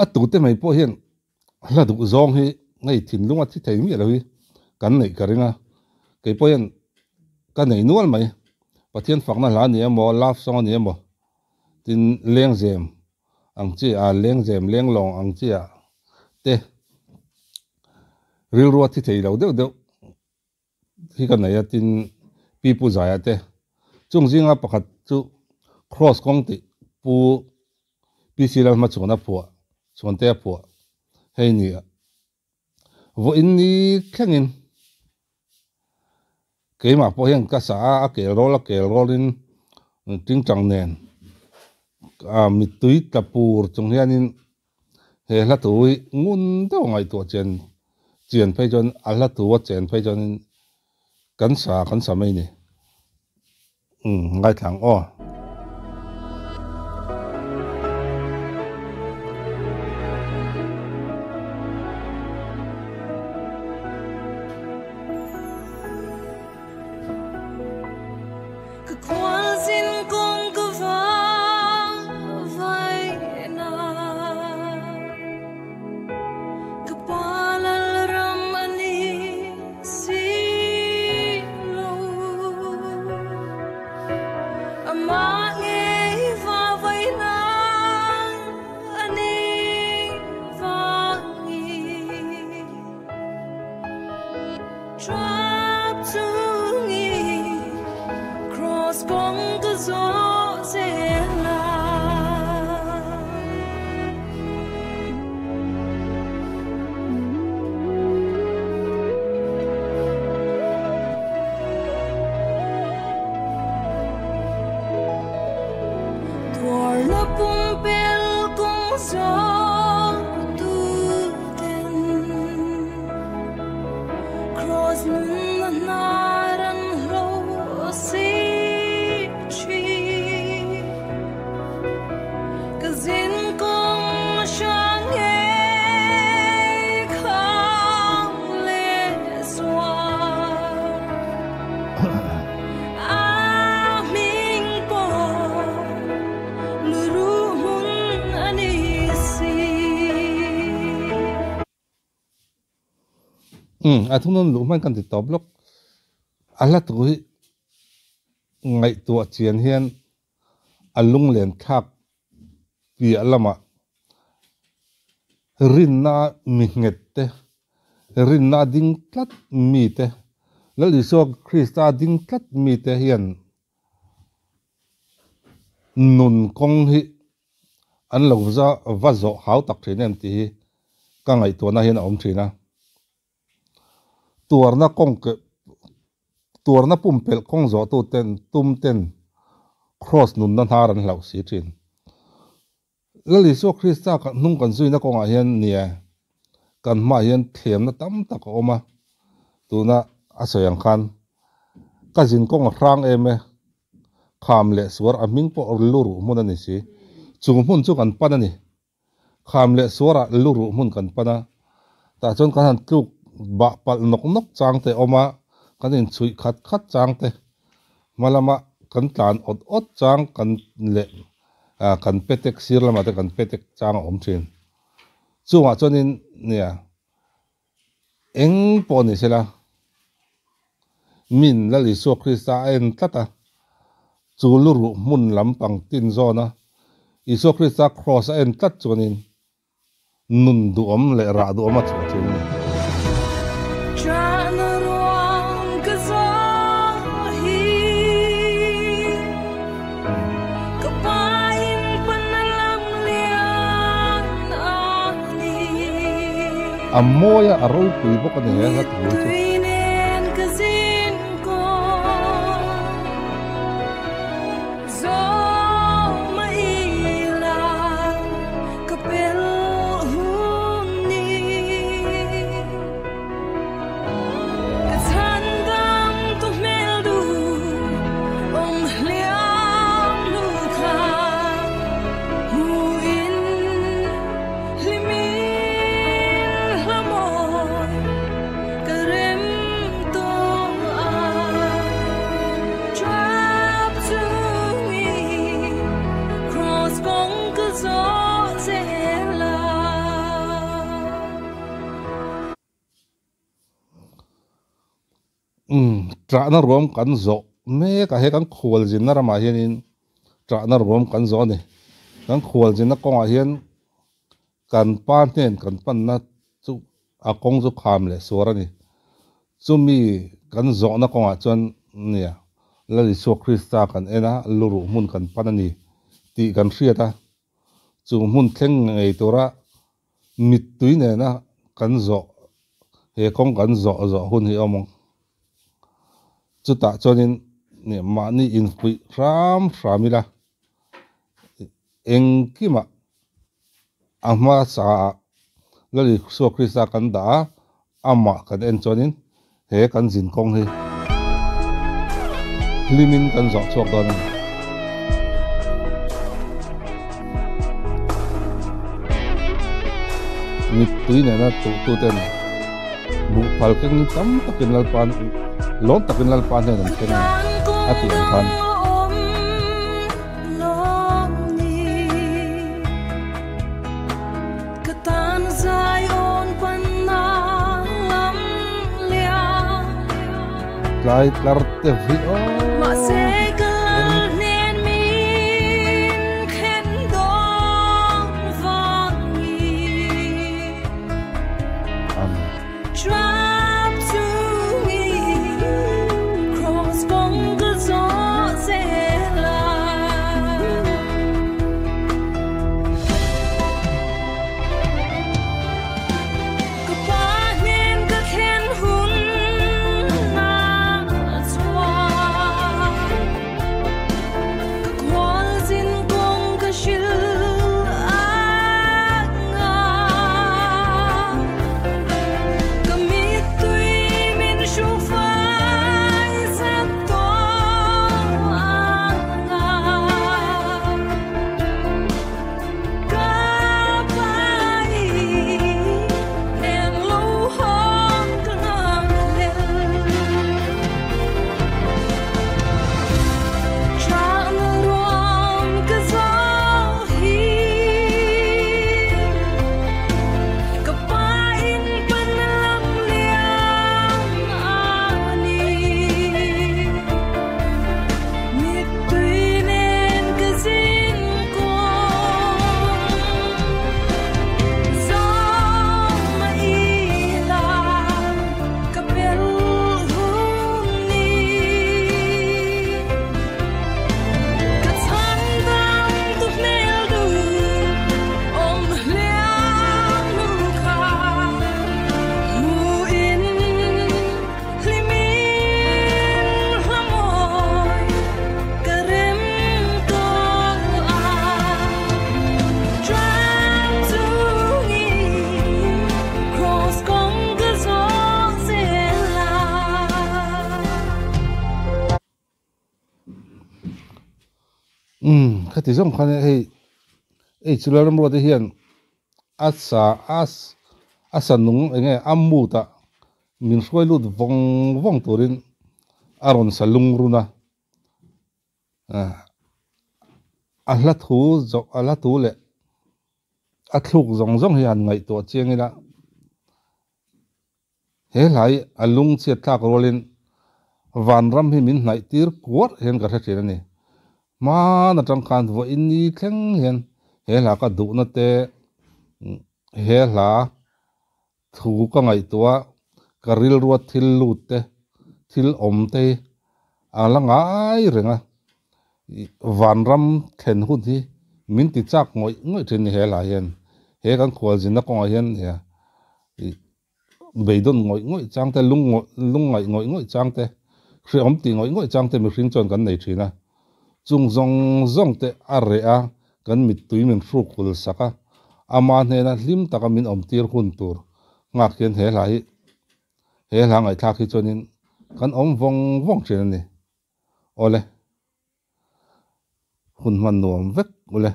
A tute mai pawh hian hla duh zawng hi ngei thinlung a thi thei miah lo hi kan neih ka ring a, kei pawh hian ka nei nual mai. Pathian fakna hla a ni emaw, love song a ni emaw tin lengzem ang chi ah lengzem lenglawng ang chi ah te rilru a thi thei lo deuh deuh hi ka nei a tin Pi Pu Zaia te chung zinga pakhat chu Cross kawng tih Pu PC Lalhmachhuan a phuah chhuante a phuah hei ni a vawiin ni thlengin keimah pawh hian ka sa a a kel rawl a kel rawlin tingtang nen mittui tla pur chung hianin He hla thu hi ngun deuh ngaihtuah chian chian phei chuan a hla thu a chen phei chuanin kan sa kan sa mai ni. Umm ngaithla ang aw. Ka khualzin kawng ka vang vaina, Ka pa lalram a ni si lo. Amah ngei va vaina a ni vangin. Trap chungin cross kawng ka zawh zel a. Tuarna pumpel kawng zawh tu ten. Cross nun a hnar an hlo si thin. Ka zin kawng hrang ngei khang leh zual. A hming pawh luruh hmun a ni si. Umm a thunun luh hman kan ti tawp lawk. A hla thu hi ngaihtuah chian hian a lunglen thlak piah lamah rinna mi nghet te, rinna a ding tlat mi te, Lal Isua Krista a ding tlat mi te hian nun kawng hi an lo za va zawh hau tak thin em tih hi ka ngaihtuahna hian a awm thin a. Tuarna kawng ke tuarna pumpelh kawng zawh tu ten tum ten Kraws nunna hnar an hlauh si thin. Lal Isua Krista ka hnung kan zuina kawngah hian nia kan hmaah hian thlemna tam tak a awm a, tuna a sawi ang khan ka zin kawng a hrang em e. Kham leh suar a hming pawh lu ruh hmun a ni si. Chung hmun chu kan pan a ni. Kham leh suarah lu ruh hmun kan pan a. Tah chuan kan han tluk bah palh nawk nawk chang te a awm a, kan inchhuih khat khat chang te, hma lama kan tlan awt awt chang kan leh kan petek sir lamah te kan petek chang a awm thin. Chungah chuanin nia Eng pawh ni sela, min Lal Isua Krista a en tlat a, chu luruh hmun lampang tin zawna Isua Krista kraws a en tlat chuanin nun duhawm leh rah duhawm a chhuah thin a ni. Chahna ruang ka zawh hi ka pain pana lam lian a ni. A mawi a, a ropui bawk a ni he hla thu chu. Ṭahna ruam kan zawh mek a, he kan khualzinna ramah hianin ṭahna ruam kan zawh a ni. Kan khualzinna kawngah hian kan pa hnen kan panna chu a kawng chu kham leh suar a ni. Chumi kan zawhna kawngah chuan nia Lal Isua Krista kan en a, luruh hmun kan pan a ni tih kan hriat a. Chu hmun thleng ngei tura mittui nena kan zawh, he kawng kan zawh zawh hun hi a awm ang. Chutah chuanin mahni infuih hram hram ila, engkimah a hmasa ah Lal Isua Krista kan dah a, amah kan en chuanin he kan zin kawng hi hlimin kan zawh chhuak dawn a ni. Mittui nena tuhtuten buhphal keng tam takin Lalpa lawm takin Lalpa hnen an thleng a ni a tih ang khan. Tlai tlar te vi aw. Amen. Umm khati zawng khan hei ei chu Lalramruata hian a sa a a sa nung eng nge a mood ah min hruai lut vawng vawng turin a rawn sa lung run a a hla thu zawh a hla thu leh a thluk zawng zawng hi han ngaihtuah chiang ila. He hlai a lung chhiat thlak rualin vanram hi min hnaih tir kuar hian ka hre thin a ni. Hman atang khan vawiin ni thleng hian he hla ka duhna te, he hla thu ka ngaihtuah ka rilruat thil lut te, thil awm te hi a la ngai reng a. Vanram thlen hun hi min ti chak ngawih ngawih thin a ni he hla hian. He kan khualzinna kawngah hian Beidawn ngawih ngawih chang te, lung lungngaih ngawih ngawih chang te, hrehawm tih ngawih ngawih chang te mihring chuan kan nei thin a. Chung zawng zawng te a reh a, kan mittui min hruk hul sak a, ama hnena hlim taka min awm tir hun tur nghak hian he hla hi he hla ngaihthlak hi chuanin kan awm vawng vawng thin a ni. Awle, hun hman nuam vek ule.